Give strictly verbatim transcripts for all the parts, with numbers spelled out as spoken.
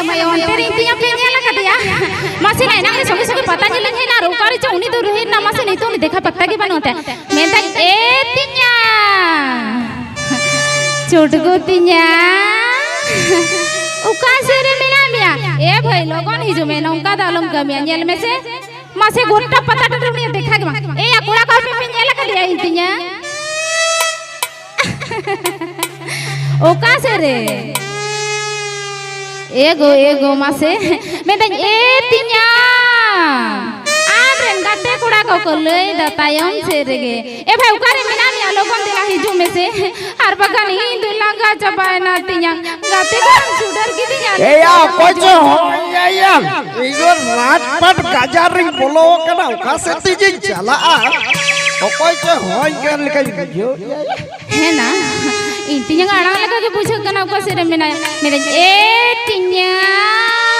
ᱢᱟᱭᱟ, ᱚᱱᱛᱮ ᱨᱮ ᱤᱧ ᱛᱮᱭᱟᱝ ᱯᱮ ᱧᱮᱞ ᱟᱠᱟᱫᱮᱭᱟ? ᱢᱟᱥᱮ ᱱᱟ, ᱮᱱᱟᱝ ᱨᱮ ᱥᱚᱸᱜᱮ ᱥᱚᱸᱜᱮ ᱯᱟᱛᱟ ᱧᱮᱞ ᱤᱧ ᱦᱮᱡ ᱮᱱᱟ, ᱟᱨ ᱚᱠᱟ ᱨᱮᱪᱚ ᱩᱱᱤ ᱫᱚ ᱨᱩᱦᱤ ᱮᱱᱟ, ᱢᱟᱥᱮ ᱱᱤᱛᱚᱜ ᱩᱱᱤ ᱫᱮᱠᱷᱟ ᱯᱟᱛᱛᱟ ᱜᱮ ᱵᱟᱹᱱᱩᱜ ᱛᱟᱭᱟ᱾ ᱢᱮᱱᱫᱟᱹᱧ, ᱮ ᱛᱮᱭᱟᱝ, ᱪᱩᱴᱜᱩ ᱛᱮᱭᱟᱝ, ᱚᱠᱟ ᱥᱮᱫ ᱨᱮ ᱢᱮᱱᱟᱜ ᱢᱮᱭᱟ? ᱮ ᱵᱷᱟᱹᱭ, ᱞᱚᱜᱚᱱ ᱦᱤᱡᱩᱜ ᱢᱮ, ᱱᱚᱝᱠᱟ ᱫᱚ ᱟᱞᱚᱢ ᱠᱟᱹᱢᱤᱭᱟ᱾ ᱧᱮᱞ ᱢᱮᱥᱮ, ᱢᱟᱥᱮ ᱜᱚᱴᱟ ᱯᱟᱛᱟ ᱴᱟᱺᱰᱤ ᱩᱱᱤᱭᱟᱜ ᱫᱮᱠᱷᱟ ᱜᱮ ᱵᱟᱝ᱾ ᱮᱭᱟ ᱠᱚᱲᱟ ᱠᱚ, ᱟᱯᱮ ᱯᱮ ᱧᱮᱞ ᱟᱠᱟᱫᱮᱭᱟ ᱤᱧ ᱛᱮᱭᱟᱝ? ᱚᱠᱟ ᱥᱮᱫ ᱨᱮ? ᱮ ᱜᱳ, ᱮ ᱜᱳ, ᱢᱟᱥᱮ᱾ ᱢᱮᱱᱫᱟᱹᱧ, ᱮ ᱛᱮᱭᱟᱝ, ᱟᱢ ᱨᱮᱱ ᱜᱟᱛᱮ ᱠᱚᱲᱟ ᱠᱚᱠᱚ ᱞᱟᱹᱭ ᱫᱟ ᱛᱟᱭᱚᱢ ᱥᱮᱫ ᱨᱮᱜᱮ᱾ ᱮ ᱵᱷᱟᱭ, ᱚᱠᱟ ᱨᱮ ᱢᱮᱱᱟᱜ ᱢᱮᱭᱟ? ᱞᱚᱜᱚᱱ ᱫᱮᱞᱟ ᱦᱤᱡᱩᱜ ᱢᱮᱥᱮ, ᱟᱨ ᱵᱟᱠᱷᱟᱱ ᱤᱧ ᱫᱚᱧ ᱞᱟᱸᱜᱟ ᱪᱟᱵᱟᱭᱮᱱᱟ ᱛᱮᱭᱟᱝ᱾ ᱜᱟᱛᱮ ᱠᱚᱲᱟᱢ ᱪᱷᱩᱰᱟᱹᱨ ᱠᱤᱫᱤᱧᱟ᱾ ᱮᱭᱟ, ᱚᱠᱚᱭ ᱪᱚ ᱦᱚᱦᱚᱭᱟ ᱭᱟ? ᱤᱧ ᱫᱚ ᱨᱟᱡᱽᱯᱟᱴ ᱜᱟᱡᱟᱲ ᱨᱤᱧ ᱵᱚᱞᱚ ᱟᱠᱟᱱᱟ, ᱚᱠᱟ ᱥᱮᱫ ᱛᱮ ᱡᱮᱧ ᱪᱟᱞᱟᱜᱼᱟ? ᱚᱠᱚᱭ ᱪᱚ ᱦᱚᱦᱚᱧ ᱠᱟᱱ ᱞᱮᱠᱟᱧ ᱵᱩᱡᱷᱟᱹᱣ ᱮᱫᱟ ᱭᱟ᱾ ᱦᱮᱸ ᱱᱟ, ᱤᱧ ᱛᱮᱭᱟᱝ ᱟᱲᱟᱝ ᱞᱮᱠᱟ ᱜᱮ ᱵᱩᱡᱷᱟᱹᱜ ᱠᱟᱱᱟ, ᱚᱠᱟ ᱥᱮᱫ ᱨᱮ ᱢᱮᱱᱟᱭᱟ? ᱢᱮᱱᱫᱟᱹᱧ, ᱮ ᱛᱮᱭᱟᱝ,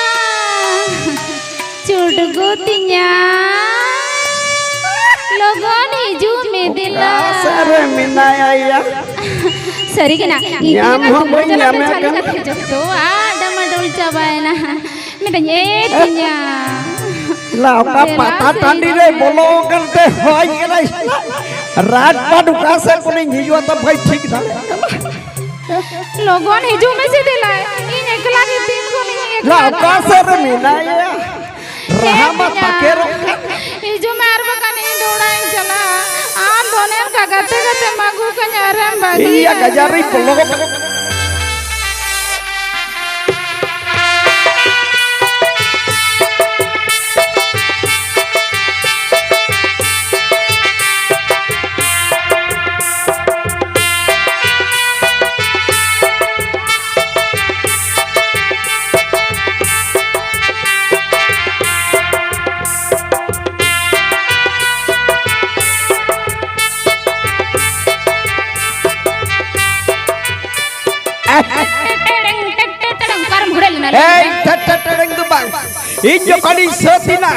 ᱪᱩᱰᱜᱩ ᱛᱮᱭᱟᱝ, ᱞᱚᱜᱚᱱ ᱦᱤᱡᱩᱜ ᱢᱮ ᱫᱮᱞᱟ᱾ ᱚᱠᱟ ᱥᱮᱫ ᱨᱮ ᱢᱮᱱᱟᱭᱟ ᱭᱟ? ᱥᱟᱹᱨᱤ ᱜᱮ ᱱᱟ, ᱤᱧ ᱧᱟᱢ ᱛᱮᱭᱟᱝ ᱦᱚᱸ ᱵᱟᱹᱧ ᱛᱩᱢᱵᱩ ᱡᱟᱞᱟᱢ ᱨᱮ ᱧᱟᱢᱮᱫ ᱪᱷᱟᱹᱞᱤ ᱠᱟᱱᱟ᱾ ᱠᱟᱛᱮ ᱡᱚᱛᱚ ᱟᱰᱟᱢᱟᱰᱳᱞ ᱪᱟᱵᱟᱭᱮᱱᱟ᱾ ᱢᱮᱱᱫᱟᱹᱧ, ᱮ ᱛᱮᱭᱟᱝ᱾ ᱞᱟ, ᱚᱠᱟ ᱫᱮᱞᱟ ᱯᱟᱛᱟ ᱥᱮ ᱴᱟᱺᱰᱤ ᱨᱮ ᱵᱚᱞᱚ ᱟᱠᱟᱱ ᱛᱮ ᱦᱚᱭ ᱠᱟᱱᱟᱭ᱾ ᱨᱟᱡᱽᱯᱟᱴ ᱚᱠᱟ ᱥᱮᱫ ᱠᱷᱚᱱᱤᱧ ᱦᱤᱡᱩᱜᱼᱟ ᱛᱚ ᱵᱟᱹᱧ ᱴᱷᱤᱠ ᱫᱟᱲᱮᱭᱟᱜ ᱠᱟᱱᱟ᱾ ᱞᱚᱜᱚᱱ ᱦᱤᱡᱩᱜ ᱢᱮᱥᱮ ᱫᱮᱞᱟ᱾ ᱤᱧ ᱮᱠᱞᱟ ᱜᱮ ᱛᱤᱱ ᱠᱷᱚᱱᱤᱧ ᱞᱟ, ᱮᱠᱞᱟ ᱚᱠᱟ ᱜᱮ᱾ ᱥᱮᱫ ᱨᱮ ᱢᱮᱱᱟᱭᱟ? ᱨᱟᱦᱟ ᱢᱟ ᱦᱮᱸ, ᱛᱟᱠᱮᱨᱚᱜ ᱠᱟᱱ᱾ ᱦᱤᱡᱩᱜ ᱢᱮ, ᱟᱨ ᱵᱟᱠᱷᱟᱱ ᱤᱧ ᱫᱚ ᱚᱲᱟᱜ ᱤᱧ ᱪᱟᱞᱟᱜᱼᱟ᱾ ᱟᱢ ᱫᱚ ᱚᱱᱮ ᱚᱱᱠᱟ ᱜᱟᱛᱮ ᱜᱟᱛᱮᱢ ᱟᱹᱜᱩ ᱠᱟᱹᱧᱟ, ᱟᱨᱮᱢ ᱤᱧ ᱭᱟ ᱵᱟᱹᱜᱤᱭᱟ᱾ ᱜᱟᱡᱟᱲ ᱨᱤᱧ ᱵᱚᱞᱚ ᱠᱟᱱᱟ᱾ ᱚᱠᱟᱨᱮᱢ ᱦᱩᱲᱟᱹᱜ ᱞᱮᱱᱟ? ᱮᱭ, ᱴᱮᱴ, ᱴᱮᱴ, ᱴᱮᱴ, ᱤᱧ ᱫᱚ ᱵᱟᱝ᱾ ᱤᱧ ᱡᱚᱠᱷᱚᱱᱤᱧ ᱥᱟᱹᱛ ᱮᱱᱟ,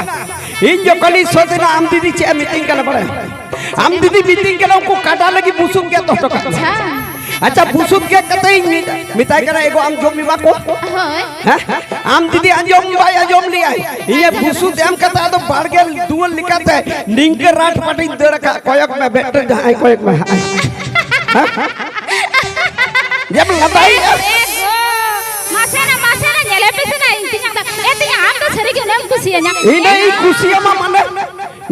ᱤᱧ ᱡᱚᱠᱷᱚᱱᱤᱧ ᱥᱟᱹᱛ ᱮᱱᱟ, ᱟᱢ ᱫᱤᱫᱤ ᱪᱮᱫ ᱮᱢ ᱢᱤᱛᱟᱹᱧ ᱠᱟᱱᱟ ᱵᱟᱲᱟᱭ? ᱟᱢ ᱫᱤᱫᱤ ᱢᱤᱛᱟᱹᱧ ᱠᱟᱱᱟ, ᱩᱱᱠᱩ ᱠᱟᱰᱟ ᱞᱟᱹᱜᱤᱫ ᱵᱩᱥᱩᱵ ᱜᱮᱫ ᱦᱚᱴᱚ ᱠᱟᱜ ᱢᱮ᱾ ᱟᱪᱪᱷᱟ᱾ ᱟᱪᱪᱷᱟ, ᱵᱩᱥᱩᱵ ᱜᱮᱫ ᱠᱟᱛᱮ ᱤᱧ ᱢᱮᱛᱟᱭ ᱠᱟᱱᱟ, ᱮᱜᱳ, ᱟᱢ ᱡᱚᱢ ᱮᱢᱟ ᱠᱚ᱾ ᱦᱳᱭ᱾ ᱦᱮᱸ? ᱟᱢ ᱡᱩᱫᱤ ᱟᱸᱡᱚᱢ ᱵᱟᱭ ᱟᱸᱡᱚᱢ ᱞᱮᱭᱟᱭ, ᱤᱧᱮ ᱵᱩᱥᱩᱵ ᱮᱢ ᱠᱟᱛᱮ ᱟᱫᱚ ᱵᱟᱲᱜᱮ ᱫᱩᱣᱟᱹᱨ ᱞᱮᱠᱟᱛᱮ ᱱᱤᱝᱠᱟᱹ ᱨᱟᱴ ᱯᱟᱴᱤᱧ ᱫᱟᱹᱲ ᱟᱠᱟᱫ, ᱠᱚᱭᱚᱜ ᱢᱮ, ᱵᱮᱴ ᱨᱮ ᱡᱟᱦᱟᱸᱭ ᱠᱚᱭᱚᱜ ᱢᱮ ᱦᱟᱸᱜ᱾ ᱦᱮᱸ? ᱡᱮᱢ ᱞᱟᱸᱫᱟᱭᱮᱜᱼᱟ᱾ ᱮ ᱜᱳ, ᱢᱟᱥᱮ ᱱᱟ, ᱢᱟᱥᱮ ᱱᱟ, ᱧᱮᱞᱮ ᱯᱮᱥᱮ ᱱᱟ, ᱤᱧ ᱛᱤᱧᱟᱝ ᱫᱚ᱾ ᱮ ᱛᱤᱧᱟᱝ, ᱟᱢ ᱫᱚ ᱥᱟᱹᱨᱤ ᱜᱮ ᱩᱱᱟᱹᱜ ᱮᱢ ᱠᱩᱥᱤᱭᱟᱹᱧᱟ᱾ ᱤᱧ ᱫᱚ ᱤᱧ ᱠᱩᱥᱤᱭᱟᱢᱟ ᱢᱟᱱᱮ,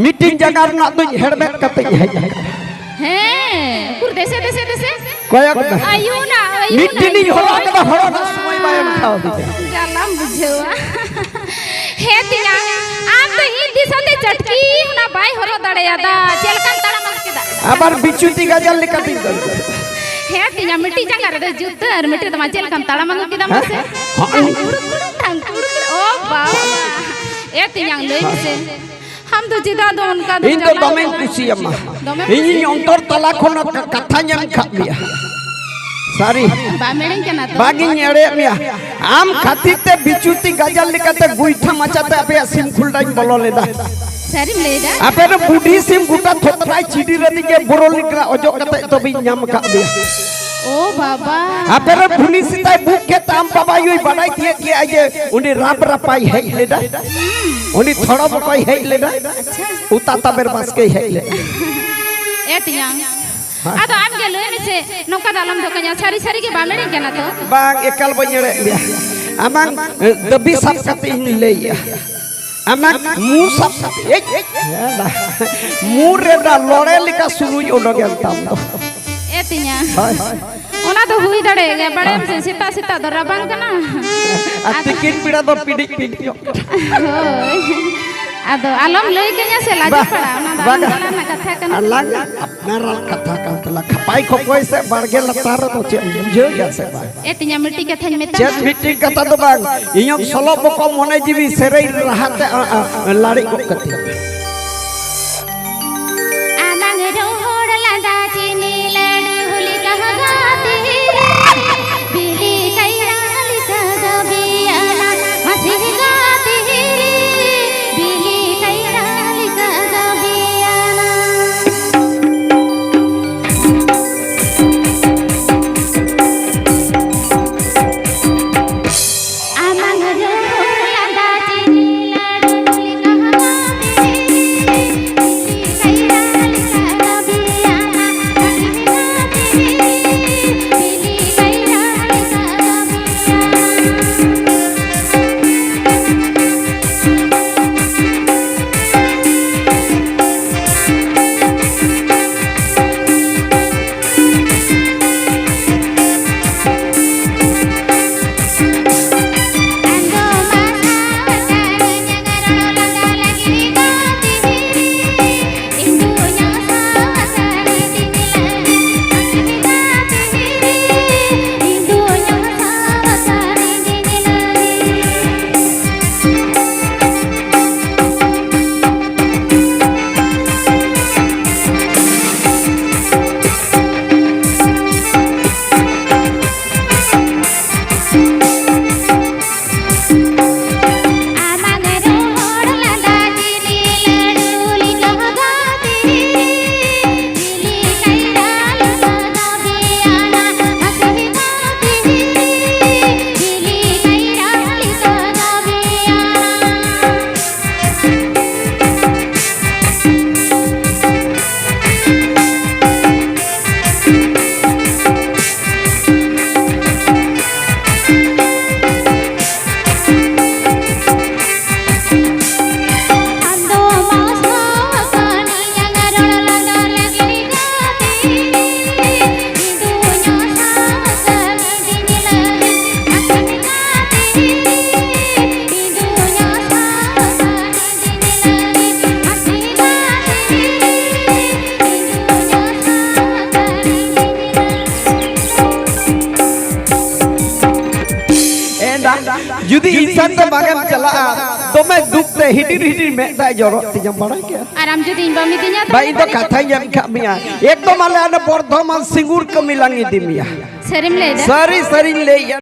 ᱢᱤᱫᱴᱤᱱ ᱡᱟᱭᱜᱟ ᱨᱮᱱᱟᱜ ᱫᱚᱧ ᱦᱮᱲᱵᱮᱫ ᱠᱟᱛᱮᱧ ᱦᱮᱡ ᱟᱠᱟᱱᱟ᱾ ᱦᱮᱸ, ᱩᱠᱩᱨ ᱫᱮᱥᱮ, ᱫᱮᱥᱮ, ᱫᱮᱥᱮ᱾ ᱠᱚᱭᱚᱜ ᱢᱮ᱾ ᱟᱭᱩ ᱱᱟ, ᱟᱭᱩ ᱱᱟ, ᱢᱤᱫᱴᱤᱱᱤᱧ ᱦᱚᱨᱚᱜ ᱠᱟᱫᱟ, ᱦᱚᱨᱚᱜ ᱨᱮᱱᱟᱜ ᱥᱚᱢᱚᱭ ᱵᱟᱭ ᱮᱢ ᱠᱟᱣᱫᱤᱧᱟ᱾ ᱡᱟᱞᱟᱢ ᱵᱩᱡᱷᱟᱹᱣᱟ᱾ ᱦᱮᱸ ᱛᱤᱧᱟ, ᱟᱢ ᱫᱚ ᱤᱧ ᱫᱤᱥᱟᱹ ᱛᱮ ᱪᱟᱹᱴᱠᱤ ᱚᱱᱟ ᱵᱟᱭ ᱦᱚᱨᱚᱜ ᱫᱟᱲᱮᱭᱟᱫᱟ᱾ ᱪᱮᱫ ᱞᱮᱠᱟᱢ ᱛᱟᱲᱟᱢ ᱟᱹᱜᱩ ᱠᱮᱫᱟ? ᱟᱵᱟᱨ ᱵᱤᱪᱩᱛᱤ ᱜᱟᱡᱟᱞ ᱞᱮᱠᱟᱛᱤᱧ ᱫᱟᱹᱲ ᱠᱮᱫᱟ᱾ ᱦᱮᱸ ᱛᱤᱧᱟ, ᱢᱤᱫᱴᱤᱡ ᱡᱟᱸᱜᱟ ᱨᱮᱫᱚ ᱡᱩᱛᱟᱹ ᱟᱨ ᱢᱤᱫᱴᱤᱡ ᱫᱚ ᱢᱟ ᱪᱮᱫ ᱞᱮᱠᱟᱢ ᱛᱟᱲᱟᱢ ᱟᱹᱜᱩ ᱠᱮᱫᱟ ᱦᱮᱸ? ᱢᱟᱥᱮ? ᱦᱚᱸᱜᱼᱚᱭ᱾ ᱴᱷᱟᱝᱠᱩᱲ ᱠᱩᱲ, ᱴᱷᱟᱝᱠᱩᱲ ᱠᱩᱲ᱾ ᱳ ᱵᱟᱵᱟ᱾ ᱮ ᱛᱤᱧᱟᱝ, ᱞᱟᱹᱭ ᱢᱮᱥᱮ᱾ ᱟᱢ ᱫᱚ ᱪᱮᱫᱟᱜ ᱫᱚ ᱚᱱᱠᱟ ᱫᱚ ᱤᱧ ᱫᱚ ᱪᱟᱞᱟᱣ ᱫᱚᱢᱮᱧ ᱠᱟᱱᱟ? ᱠᱩᱥᱤᱭᱟᱢᱟ᱾ ᱫᱚᱢᱮᱢ ᱤᱧᱤᱧ ᱠᱩᱥᱤᱭᱟᱢᱟ? ᱚᱱᱛᱚᱨ ᱛᱟᱞᱟ ᱠᱷᱚᱱ ᱠᱟ-, ᱠᱟᱛᱷᱟᱧ ᱮᱢ ᱠᱟᱜ ᱢᱮᱭᱟ᱾ ᱥᱟᱹᱨᱤ᱾ ᱵᱟᱢ ᱮᱲᱮᱧ ᱠᱟᱱᱟ ᱛᱚ? ᱵᱟᱝᱤᱧ ᱮᱲᱮᱭᱮᱫ ᱢᱮᱭᱟ᱾ ᱟᱢ ᱠᱷᱟᱹᱛᱤᱨ ᱛᱮ ᱵᱤᱪᱩᱛᱤ ᱜᱟᱡᱟᱞ ᱞᱮᱠᱟᱛᱮ ᱜᱩᱭᱴᱷᱟ ᱢᱟᱪᱟᱛᱮ ᱟᱯᱮᱭᱟᱜ ᱥᱤᱢ ᱠᱷᱩᱞᱰᱟᱧ ᱵᱚᱞᱚ ᱞᱮᱫᱟ᱾ ᱥᱟᱹᱨᱤᱢ ᱞᱟᱹᱭᱫᱟ? ᱟᱯᱮ ᱫᱚ ᱵᱩᱰᱷᱤ ᱥᱤᱢ ᱜᱚᱴᱟ ᱛᱷᱚᱛᱨᱟᱭ ᱪᱤᱰᱤᱨ ᱟᱹᱫᱤᱧ ᱜᱮ ᱵᱳᱨᱳᱞᱤ ᱜᱨᱟ ᱚᱡᱚᱜ ᱠᱟᱛᱮ ᱛᱚᱵᱮᱧ ᱧᱟᱢ ᱟᱠᱟᱫ ᱢᱮᱭᱟ᱾ ᱳ ᱵᱟᱵᱟ᱾ ᱟᱯᱮ ᱨᱮᱱ ᱵᱷᱩᱱᱤ ᱥᱮᱛᱟᱭ ᱵᱩᱠ ᱠᱮᱫ ᱛᱮ ᱟᱢ ᱵᱟᱵᱟ ᱟᱭᱳᱭ ᱵᱟᱰᱟᱭ ᱛᱤᱭᱟᱹᱜ ᱠᱮᱜᱼᱟ ᱡᱮ ᱩᱱᱤ ᱨᱟᱯ ᱨᱟᱯᱟᱭ ᱦᱮᱡ ᱞᱮᱫᱟ, ᱩᱱᱤ ᱛᱷᱚᱲᱚ ᱵᱚᱠᱚᱭ ᱦᱮᱡ ᱞᱮᱫᱟ, ᱟᱪᱪᱷᱟ᱾ ᱩᱛᱟ ᱛᱟᱵᱮᱨ ᱵᱟᱥᱠᱮᱭ ᱦᱮᱡ ᱞᱮᱫᱟ᱾ ᱮ ᱛᱤᱧᱟᱝ, ᱦᱮᱸ᱾ ᱟᱫᱚ ᱟᱢ ᱜᱮ ᱞᱟᱹᱭ ᱢᱮᱥᱮ, ᱱᱚᱝᱠᱟ ᱫᱚ ᱟᱞᱚᱢ ᱫᱷᱳᱠᱟᱧᱟ, ᱥᱟᱹᱨᱤ ᱥᱟᱹᱨᱤ ᱜᱮ ᱵᱟᱢ ᱮᱲᱮᱧ ᱠᱟᱱᱟ ᱛᱚ? ᱵᱟᱝ, ᱮᱠᱟᱞ ᱵᱟᱹᱧ ᱮᱲᱮᱭᱮᱫ ᱢᱮᱭᱟ᱾ ᱟᱢᱟᱝ, ᱮ, ᱫᱟᱹᱵᱤ ᱥᱟᱵ ᱠᱟᱛᱮ ᱤᱧ ᱞᱟᱹᱭᱮᱜᱼᱟ᱾ ᱟᱢᱟᱜ ᱢᱩ ᱥᱟᱵ ᱠᱟᱛᱮ, ᱮᱭ, ᱮᱭ, ᱢᱩ ᱨᱮ ᱫᱟ ᱞᱚᱲᱮ ᱞᱮᱠᱟ ᱥᱩᱱᱩᱡ ᱚᱰᱚᱠᱮᱱ ᱛᱟᱢ ᱫᱚ᱾ ᱮ ᱛᱤᱧᱟ᱾ ᱦᱳᱭ᱾ ᱚᱱᱟ ᱫᱚ ᱦᱩᱭ ᱫᱟᱲᱮᱭᱟᱜ ᱜᱮᱭᱟ, ᱵᱟᱲᱟᱭᱟᱢ ᱥᱮ, ᱥᱮᱛᱟᱜ ᱥᱮᱛᱟᱜ ᱫᱚ ᱨᱟᱵᱟᱝ ᱠᱟᱱᱟ᱾ ᱟᱨ ᱟᱫᱚ ᱛᱤᱠᱤᱱ ᱵᱮᱲᱟ ᱫᱚ ᱯᱤᱰᱤᱡ ᱯᱤᱰᱤᱡᱚᱜ ᱠᱟᱱᱟ᱾ ᱦᱳᱭ᱾ ᱟᱫᱚ ᱟᱞᱚᱢ ᱞᱟᱹᱭ ᱠᱟᱹᱧᱟ ᱥᱮ, ᱞᱟᱡᱟ ᱵᱟ-, ᱯᱟᱲᱟ, ᱚᱱᱟ ᱫᱚ ᱵᱟᱝᱟ᱾ ᱟᱞᱟᱝ ᱪᱟᱞᱟᱜ ᱨᱮᱱᱟᱜ ᱠᱟᱛᱷᱟ ᱠᱟᱱᱟ᱾ ᱟᱞᱟᱝ ᱟᱯᱱᱟᱨᱟᱜ ᱠᱟᱛᱷᱟ ᱠᱟᱱ ᱛᱟᱞᱟᱝ, ᱠᱷᱟᱯᱟᱭ ᱠᱷᱚᱠᱚᱭ ᱥᱮ ᱵᱟᱲᱜᱮ ᱞᱟᱛᱟᱨ ᱨᱮᱫᱚ ᱪᱮᱫ ᱮᱢ ᱵᱩᱡᱷᱟᱹᱣ ᱜᱮᱭᱟ ᱥᱮ ᱵᱟᱝ? ᱮ ᱛᱤᱧᱟ, ᱢᱤᱫᱴᱤᱡ ᱠᱟᱛᱷᱟᱧ ᱢᱮᱛᱟᱢᱟ᱾ ᱪᱮᱫ ᱢᱤᱫᱴᱤᱡ ᱠᱟᱛᱷᱟ ᱫᱚ ᱵᱟᱝ, ᱤᱧᱟᱹᱜ ᱥᱚᱞᱚᱜ ᱵᱚᱠᱚ ᱢᱚᱱᱮ ᱡᱤᱣᱤ ᱥᱮᱨᱮᱧ ᱨᱟᱦᱟᱛᱮ, ᱟ, ᱟ, ᱞᱟᱲᱮᱡ ᱜᱚᱫ ᱠᱟᱹᱛᱤᱧᱟ᱾ ᱟᱢᱟᱝ ᱨᱚᱲ ᱞᱟᱸᱫᱟ ᱪᱤᱱᱤ ᱞᱟᱹᱰᱩ ᱞᱮᱠᱟ ᱜᱟᱛᱮ, ᱵᱤᱞᱤ ᱠᱟᱭᱨᱟ ᱞᱮᱠᱟ ᱜᱟᱵᱮᱭᱟᱱᱟ, ᱢᱟᱥᱮ ᱜᱟᱛᱮ, ᱵᱤᱞᱤ ᱠᱟᱭᱨᱟ ᱞᱮᱠᱟ ᱜᱟᱵᱮᱭᱟᱱᱟ᱾ ᱡᱩᱫᱤ ᱤᱧ ᱥᱟᱶᱛᱮ ᱵᱟᱝ ᱮᱢ ᱪᱟᱞᱟᱜᱼᱟ, ᱫᱚᱢᱮ ᱫᱩᱠ ᱛᱮ ᱦᱤᱰᱤᱨ ᱦᱤᱰᱤᱨ ᱢᱮᱫ ᱫᱟᱜ ᱡᱚᱨᱚᱜ ᱛᱤᱧᱟ, ᱵᱟᱲᱟᱭ ᱠᱮᱫᱟ᱾ ᱟᱨ ᱟᱢ ᱡᱩᱫᱤ ᱤᱧ ᱵᱟᱢ ᱤᱫᱤᱧᱟ, ᱵᱟᱭ, ᱤᱧ ᱫᱚ ᱠᱟᱛᱷᱟᱧ ᱮᱢ ᱠᱟᱜ ᱢᱮᱭᱟ, ᱮᱠᱫᱚᱢ ᱟᱞᱮ ᱚᱱᱟ ᱵᱚᱨᱫᱷᱚᱢᱟᱱ ᱥᱤᱸᱜᱩᱨ ᱠᱟᱹᱢᱤ ᱞᱟᱝ ᱤᱫᱤ ᱢᱮᱭᱟ᱾ ᱥᱟᱹᱨᱤᱢ ᱞᱟᱹᱭᱫᱟ? ᱥᱟᱹᱨᱤ ᱥᱟᱹᱨᱤᱧ ᱞᱟᱹᱭᱮᱜᱼᱟ᱾